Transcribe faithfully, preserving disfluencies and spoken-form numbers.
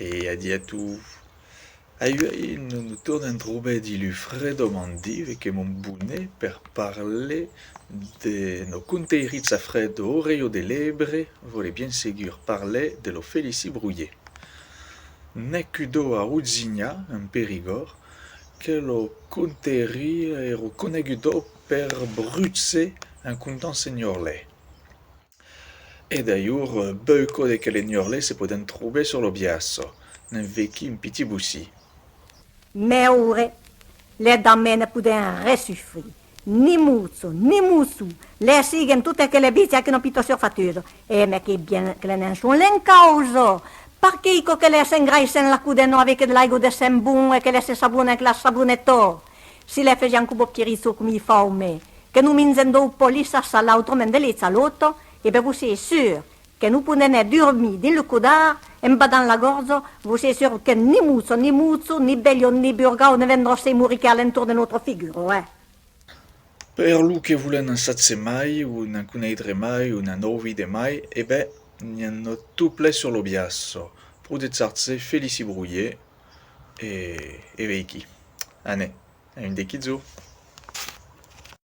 E adiu a tots. Auei nos nos tornem trobar dins lo Fredo Mandive, qu'es mon bonet, per parlar de nos conteritz a Fredo Orelha de Lebre, vòle bien segur parlar de lo Felici Brulhèr. Nascudo a Rosinha, en Perigòrd, que lo conteri èra conegudo per brusar en contant sas gnòrlas. E d'alhors, beucòp de quelas gnòrlas se pòden trobar sus lo biaç. Ne'n veiquí un pitit bocin. Mès aura, las damas ne pòden ren sufrir. Ni mochon, ni mochon, las siguen totas quelas bèstias que n'an pus de surfatusa. E mès qu'es bien que las ne'n son l'encausa. Perqué quò que las s'engraissan la coda, non, avec de l'aiga de Saint-Bon e que las se sabonan avec la saboneta? Si las fasián coma Pierrichot, coma i fau, mès que nos minjam daus pòlis a salar, autrament de l'un a l'autre, e ben vos soi sûr que nos podem anar durmir dins lo codar en badant la gòrja, vos soi sûr que ni mochon, ni mochon, ni velhon, ni burgau ne vendrà se moricar a l'entorn de nòstra figura, eh. Per los que vòlen en sachar mai, o n'en conetre mai, o n'en auvir de mai, e ben, n'i a tot plen sus lo biaç. Pro de charchar Felici Brulhèr, e, e veiquí. Anem, a un de quilhs jorns.